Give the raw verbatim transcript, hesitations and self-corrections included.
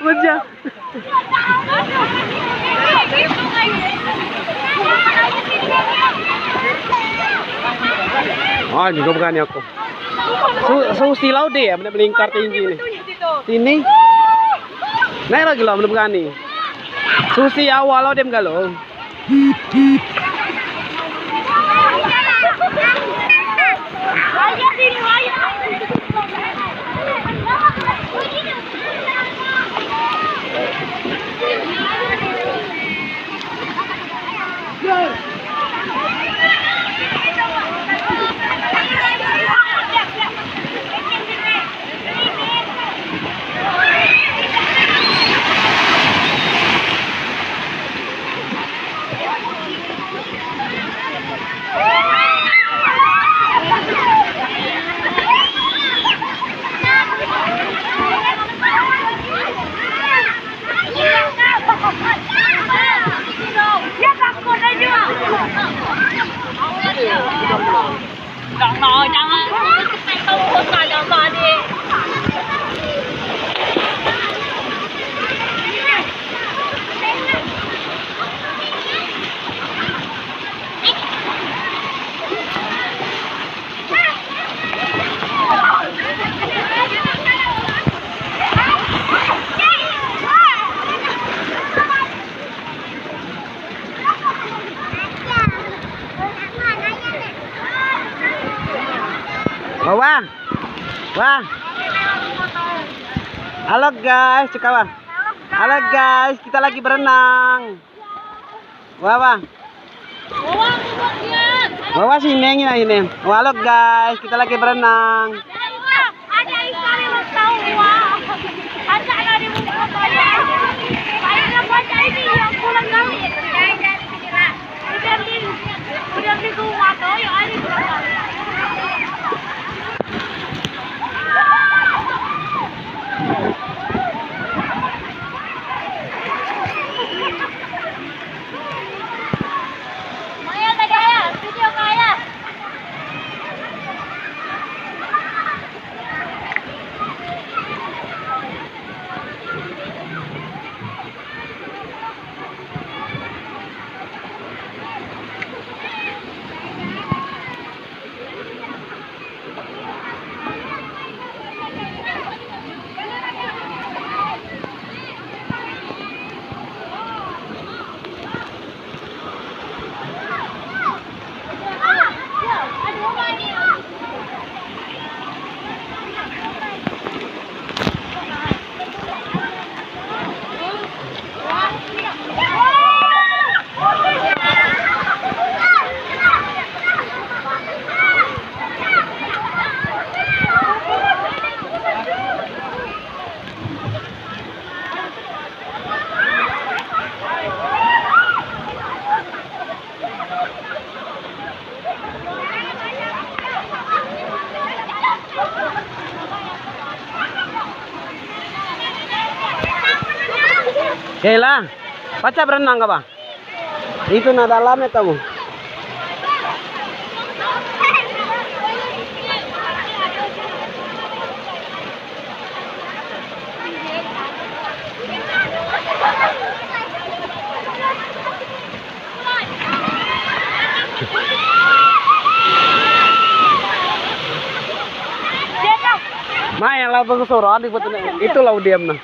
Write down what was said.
Macam. Ah, juga berani aku. Su-, susi lau deh, ya, benda melingkar tinggi ni. Sini. Naik lagi lah, benda berani. Susi awal lau deh, kalau. Wah, wah. Wah. Halo guys, cakap, wah. Halo guys, kita lagi berenang. Wah, wah. Wah, wah, sini, sini, sini. Wah, halo guys, kita lagi berenang. Kayla, pacah berenang kau, bah? Itu na dalam itu, Bu. Mai, yang lau tunggu suruh, adik buat ini. Itu lau diam nah.